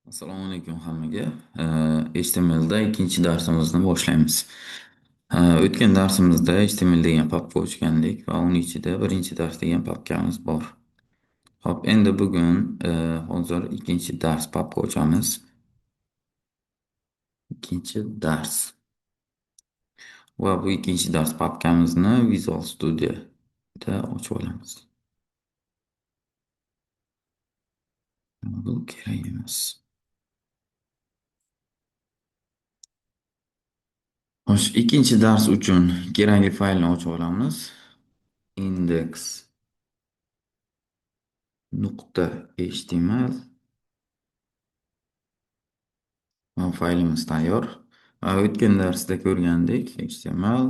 Assalomu alaykum hammaga. HTMLda ikkinchi darsimizni boshlaymiz. O'tgan darsimizda HTML degan papka ochgandik va uning ichida birinchi dars degan papkamiz bor. Xo'p, endi bugun hozir ikkinchi dars papka ochamiz. Ikkinchi dars. Va bu ikkinchi dars papkamizni Visual Studioda ochib olamiz. Bu kerak emas. Xo'sh, ikkinchi dars uchun kerakli faylni ochib olamiz. Index.html va faylimiz tayyor. O'tgan darsda ko'rgandik, HTML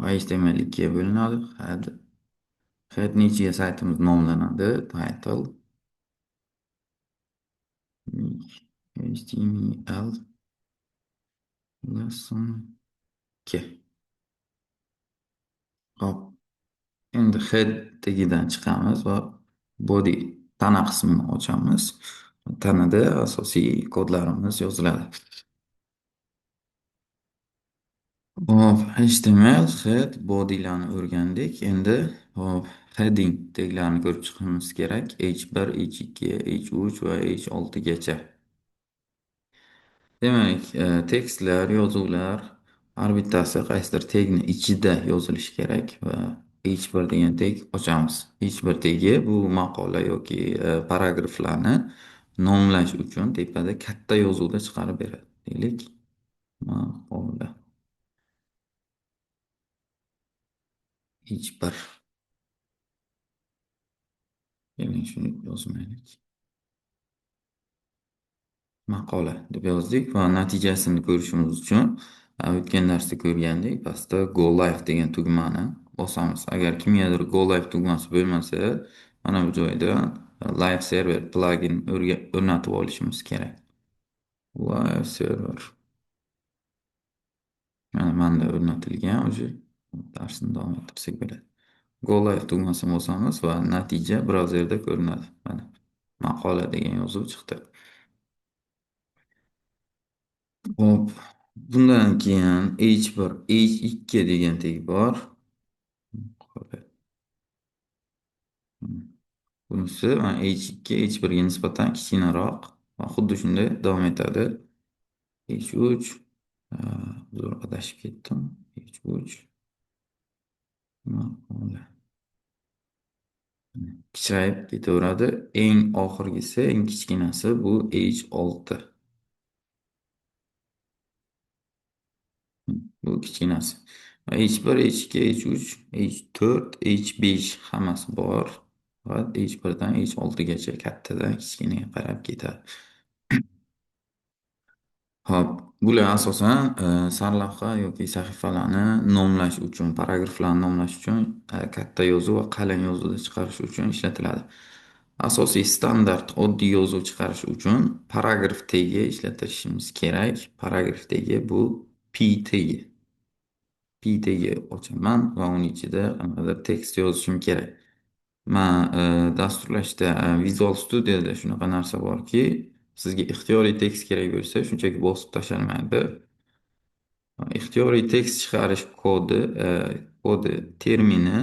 va HTML ikkiga bo'linadi. Head. Headning ichiga saytimiz nomlanadi. Title. HTML lesson 2. Xo'p, endi head tagidan chiqamiz va body tana qismini ochamiz. Tanada asosiy kodlarimiz yoziladi. Xo'p, HTML, head, bodylarni o'rgandik. Endi xo'p, heading taglarini ko'rib chiqishimiz kerak. H1, H2, H3 va H6 gacha. Demak, tekstlar, yozuvlar har bittasi qaysidir tagni ichida yozilishi kerak va H1 degan tag ochamiz. H1 tagi bu maqola yoki paragraflarni nomlash uchun tepada katta yozuvda chiqarib beradi. Deylik, maqola. H1. Keling, shuni yozmaylik. Maqola deb yozdik va natijasini ko'rishimiz uchun o'tgan darsda ko'rgandik, pastda Go Live degan tugmani bosamiz. Agar kimgadir Go Live tugmasi bo'lmasa, mana bu joyda Live Server plugin o'rnatib olishimiz kerak. Live Server. Mana menda o'rnatilgan, уже darsni davom ettirsak bo'ladi. Go Live tugmasini bosamiz va natija brauzerda ko'rinadi. Mana maqola degan yozuv chiqdi. Xo'p, bundan keyin H1, H2 degan tag bor. Bunisi mana H2, H1 ga nisbatan kichkinaroq va xuddi shunday davom etadi. H3, zo'r adashib ketdim. H3 maqola. Kichrayib ketaveradi. Eng oxirgisi, eng kichkinasi bu H6. Bu kichkinasi. H1, H2, H3, H4, H5 hammasi bor. Va H1 dan H6 gacha kattadan kichkinaga qarab ketadi. Xo'p, bular asosan sarlavha yoki sahifalarni nomlash uchun, paragraflarni nomlash uchun katta yozuv va qalin yozuvda chiqarish uchun ishlatiladi. Asosiy standart oddiy yozuv chiqarish uchun paragraf tagi ishlatishimiz kerak. Paragraf tagi bu P tagi. P tagi ochaman va uning ichida qanaqadir tekst yozishim kerak. Men dasturlashda Visual Studioda shunaqa narsa borki, sizga ixtiyoriy tekst kerak bo'lsa, shunchaki bosib tashlanmaydi. Ixtiyoriy tekst chiqarish kodi termini,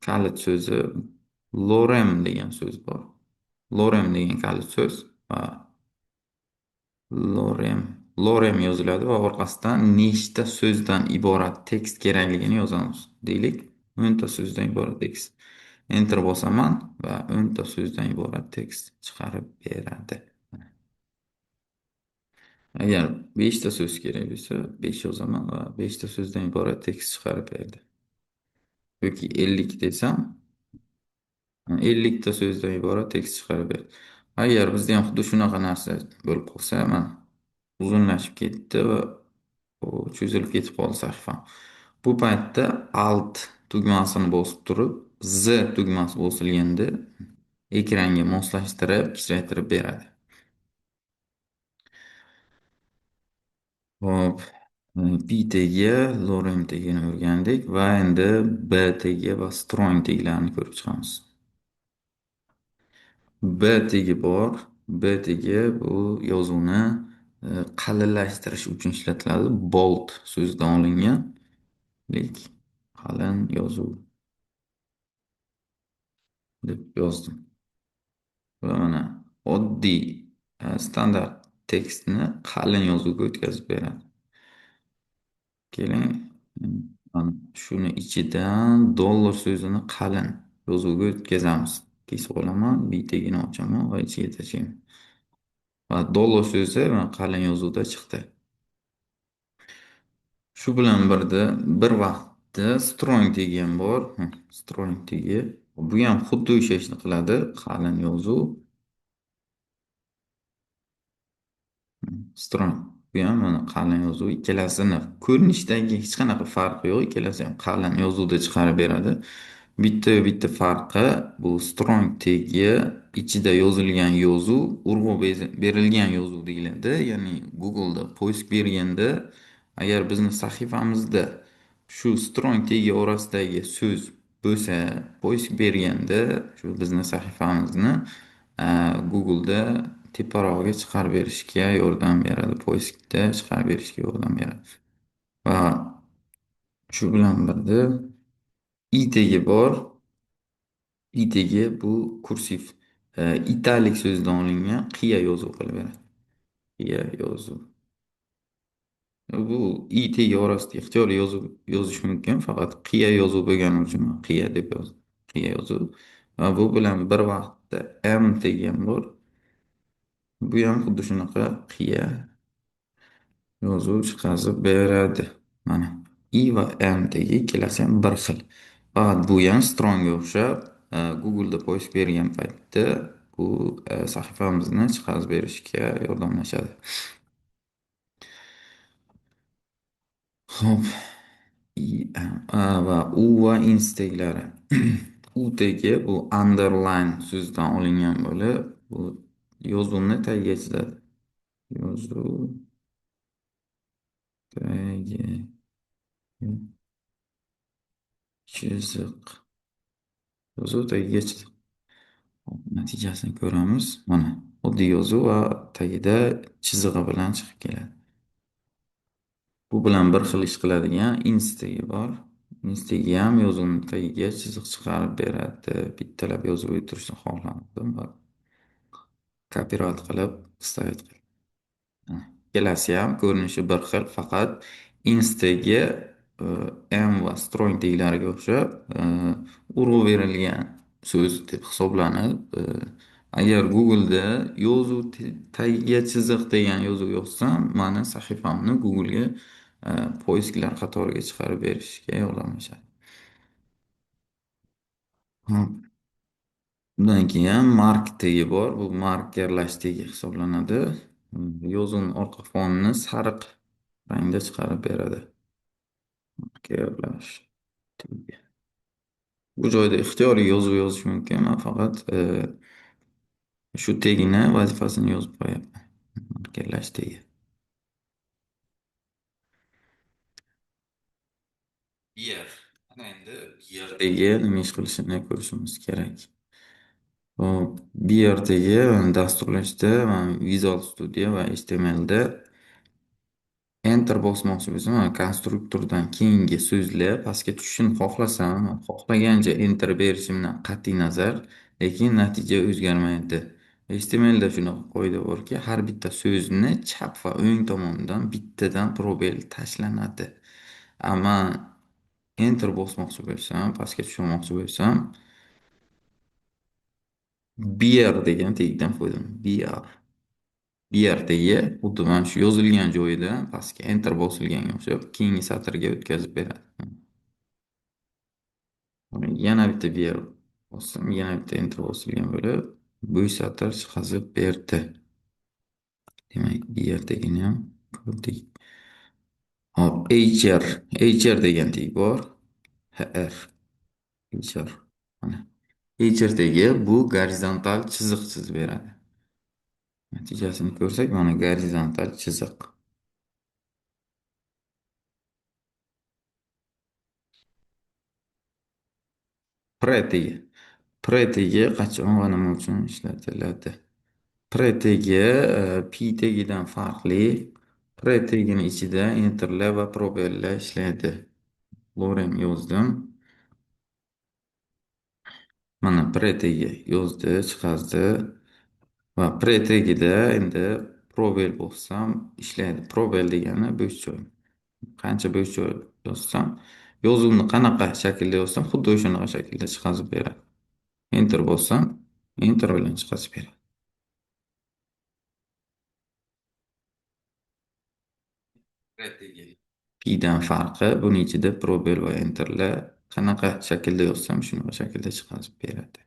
kalit so'zi lorem degan so'z bor. Lorem degan kalit so'z va lorem yoziladi va orqasidan nechta so'zdan iborat tekst kerakligini yozamiz. Deylik, 10 ta so'zdan iborat tekst. Enter bosaman va 10 ta so'zdan iborat tekst chiqarib beradi. Agar 5 ta so'z kerak bo'lsa, 5 yozaman va 5 ta so'zdan iborat tekst chiqarib beradi. Yoki 50 desam, 50 ta so'zdan iborat tekst chiqarib beradi. Agar bizda ham xuddi shunaqa narsa bo'lib qolsa, mana uzunlashib ketdi va cho'zilib ketib qoldi sahifa. Bu paytda Alt tugmasini bosib turib, Z tugmasi bosilganda ekranga moslashtirib, kichraytirib beradi. Xo'p, P tagi, lorem tagini o'rgandik va endi B tagi va strong taglarini ko'rib chiqamiz. B tagi bor. B tegi bu yozuvni qalinlashtirish uchun ishlatiladi. Bold so'zidan olingan. Lik qalin yozuv deb yozdim. Va mana oddiy standart tekstni qalin yozuvga o'tkazib beradi. Keling, mana shuni ichidan dollar so'zini qalin yozuvga o'tkazamiz. Kesib olaman, B tagini ochaman va ichiga tashlayman. Va dollar so'zi mana qalin yozuvda chiqdi. Shu bilan birda bir vaqtda strong tagi ham bor. Strong tagi. Bu ham xuddi o'sha ishni qiladi. Qalin yozuv. Strong. Bu ham mana qalin yozuv, ikkalasini ko'rinishdagi hech qanaqa farqi yo'q. Ikkalasi ham qalin yozuvda chiqarib beradi. Bitta bitta farqi bu strong tagi ichida yozilgan yozuv urg'u berilgan yozuv deyiladi. Ya'ni Google'da поиск berganda agar bizni sahifamizda shu strong tagi orasidagi so'z bo'lsa, поиск berganda shu bizni sahifamizni Google'da teparog'iga chiqarib berishga yordam beradi. Поиск da chiqarib berishga yordam beradi. Va shu bilan birga i tagi bor. I tagi bu kursiv, italic so'zidan olingan qiya yozuv qilib beradi. Qiya yozuv. Bu i tagi orasida ixtiyoriy yozuv yozish mumkin, faqat qiya yozuv bo'lgani uchun man qiya deb yozdim. Qiya yozuv. Va bu bilan bir vaqtda m tagi ham bor. Bu ham xuddi shunaqa qiya yozuv chiqazib beradi. Mana i va m tagi ikkalasi ham bir xil. Faqat bu ham strongga o'xshab Google'da поиск bergan paytda bu sahifamizni chiqarib berishga yordamlashadi. Xo'p, i, a va u va ins taglari. U tagi bu underline so'zidan olingan bo'lib, bu yozuvni tagiga chizadi. Yozuv tagi chiziq. Yozuv tagiga chiziq. Hop, natijasini ko'ramiz. Mana oddiy yozuv va tagida chizig'i bilan chiqib keladi. Bu bilan bir xil ish qiladigan ins tagi bor. Ins tagi ham yozuvni tagiga chiziq chiqarib beradi. Bittalab yozib o'tirishni xohlamadim va копировать qilib вставить qildim. Ikkalasi ham ko'rinishi bir xil, faqat ins tagi m va strong taglariga o'xshab urg'u berilgan so'z deb hisoblanib, agar Google'da yozuv tagiga chiziq degan yozuv yozsam, mani sahifamni Google'ga поиск lar qatoriga chiqarib berishga yordamlashadi. Hop. Undan keyin mark tagi bor. Bu markerlash tagi hisoblanadi. Yozuvning orqa fonini sariq rangda chiqarib beradi. Markerlash tagi. Bu joyda ixtiyoriy yozuv yozish mumkin. Men faqat shu tagini vazifasini yozib qo'yapman. Markerlash tagi. BR. Ana endi BR tagi nima ish qilishini ko'rishimiz kerak. Hop, BR tagi dasturlashda Visual Studio va HTMLda Enter bosmoqchi bo'lsam, mana konstruktordan keyingi so'zlar pastga tushishini xohlasam, xohlagancha Enter berishimdan qat'iy nazar, lekin natija o'zgarmaydi. HTMLda shunaqa qoida borki, har bitta so'zni chap va o'ng tomonidan bittadan пробел tashlanadi. Ammo Enter bosmoqchi bo'lsam, pastga tushirmoqchi bo'lsam, BR degan tagdan foydalanaman. BR. BR tagi xuddi mana shu yozilgan joyida pastga Enter bosilganga o'xshab keyingi satrga o'tkazib beradi. Yana bitta BR bossam, yana bitta Enter bosilgan bo'lib, bu satr chiqazib berdi. Demak, BR tagini ham ko'rdik. Hop, HR, HR degan tag bor. HR. HR. Mana. HR tagi bu gorizontal chiziq chizib beradi. Natijasini ko'rsak, mana gorizontal chiziq. Pre tagi. Pre tagi qachon va nima uchun ishlatiladi? Pre tegi P tegidan farqli. Pre tegini ichida enterlar va probellar ishlaydi. Lorem yozdim. Mana pre tegi yozdi, chiqazdi. Va pre tegida endi probel bossam ishlaydi. Probel degani bo'sh joy. Qancha bo'sh joy yozsam, yozuvni qanaqa shaklda yozsam, xuddi o'shanaqa shaklda chiqazib beradi. Enter bossam, enter bilan chiqazib beradi. P'dan farqi buni ichida probel va enterlar qanaqa shaklda yozsam, shunaqa shaklda chiqazib beradi.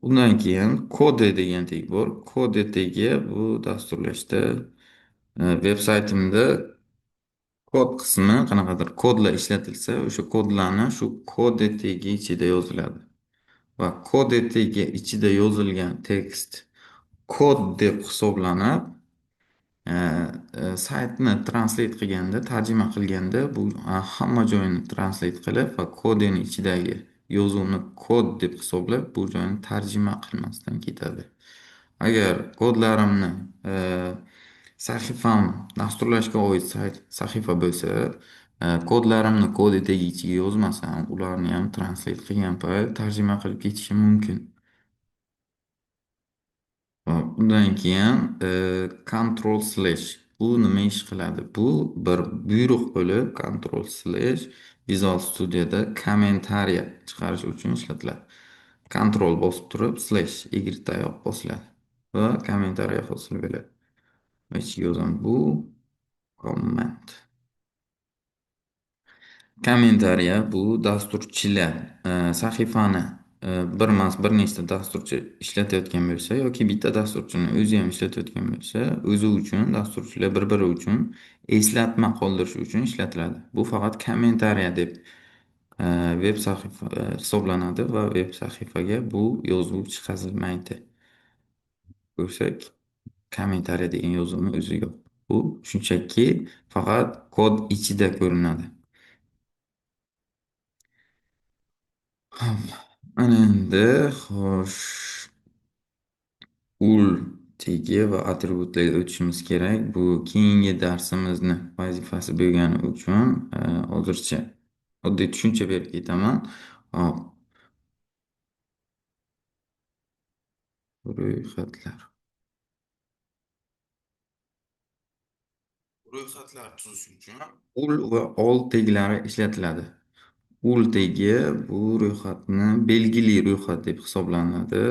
Undan keyin kode degan teg bor. Kode tegi bu dasturlashda veb saytimda kod qismi qanaqadir kodlar ishlatilsa, o'sha kodlarni shu kode tegi ichida yoziladi. Va kode tegi ichida yozilgan tekst kod deb hisoblanib, saytni translate qilganda, tarjima qilganda bu hamma joyini translate qilib va kodeni ichidagi yozuvni kod deb hisoblab, bu joyini tarjima qilmasdan ketadi. Agar kodlarimni sahifam dasturlashga oid sayt sahifa bo'lsa, kodlarimni kodi tegi ichiga yozmasam, ularni ham translate qilgan payt tarjima qilib ketishi mumkin. Hop, undan keyin Ctrl slash bu nima ish qiladi? Bu bir buyruq bo'lib, Ctrl slash Visual Studio'da kommentariya chiqarish uchun ishlatiladi. Ctrl bosib turib slash y tayoq bosiladi va kommentariya hosil bo'ladi. Va ichiga yozaman bu comment. Kommentariya bu dasturchilar sahifani bir emas bir nechta dasturchi ishlatayotgan bo'lsa yoki bitta dasturchini o'zi ham ishlatayotgan bo'lsa, o'zi uchun dasturchilar bir-biri uchun eslatma qoldirish uchun ishlatiladi. Bu faqat kommentariya deb veb sahifa hisoblanadi va veb sahifaga bu yozuv chiqazilmaydi. Ko'rsak, kommentariya degan yozuvni o'zi yo'q. Bu shunchaki faqat kod ichida ko'rinadi. Ana endi xo'sh, ul tegi va atributlarga o'tishimiz kerak. Bu keyingi darsimizni vazifasi bo'lgani uchun hozircha oddiy tushuncha berib ketaman. Hop, ro'yxatlar. Ro'yxatlar tuzish uchun ul va ol teglari ishlatiladi. Ul tegi bu ro'yxatni belgili ro'yxat deb hisoblanadi.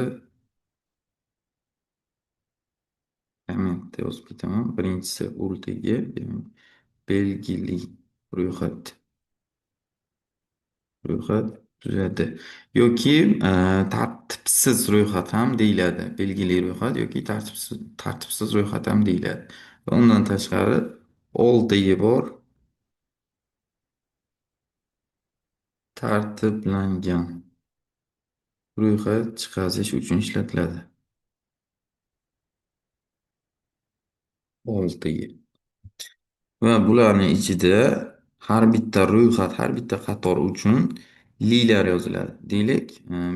Kommentda yozib ketaman. Birinchisi ul tegi, demak, belgili ro'yxat. Ro'yxat tuzadi. Yoki tartibsiz ro'yxat ham deyiladi. Belgili ro'yxat yoki tartibsiz ro'yxat ham deyiladi. Va undan tashqari ol tegi bor. Tartiblangan ro'yxat chiqarish uchun ishlatiladi. Ol tegi. Va bularning ichida har bitta ro'yxat, har bitta qator uchun lilar yoziladi. Deylik,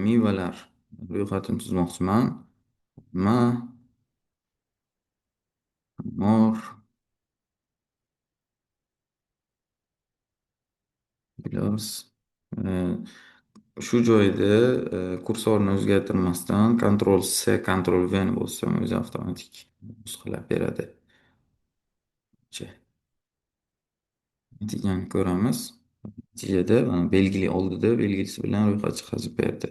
mevalar ro'yxatini tuzmoqchiman. Ma, mor, gilos. Shu joyda kursorni o'zgartirmasdan Ctrl C, Ctrl V ni bossam o'zi avtomatik nusxalab beradi. Natijani ko'ramiz. Natijada mana belgili oldida belgisi bilan ro'yxat chiqazib berdi.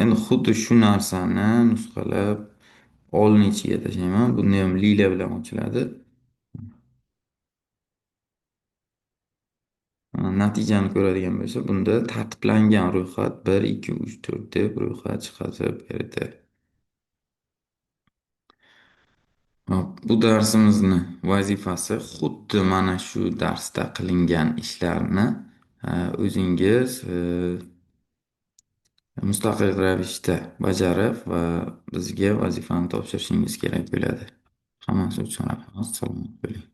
Endi xuddi shu narsani nusxalab olni ichiga tashlayman. Buni ham lila bilan ochiladi. Natijani ko'radigan bo'lsa, bunda tartiblangan ro'yxat 1, 2, 3, 4 deb ro'yxat chiqazib berdi. Hop, bu darsimizni vazifasi xuddi mana shu darsda qilingan ishlarni o'zingiz mustaqil ravishda bajarib va bizga vazifani topshirishingiz kerak bo'ladi. Hammasi uchun rahmat, salomat bo'ling.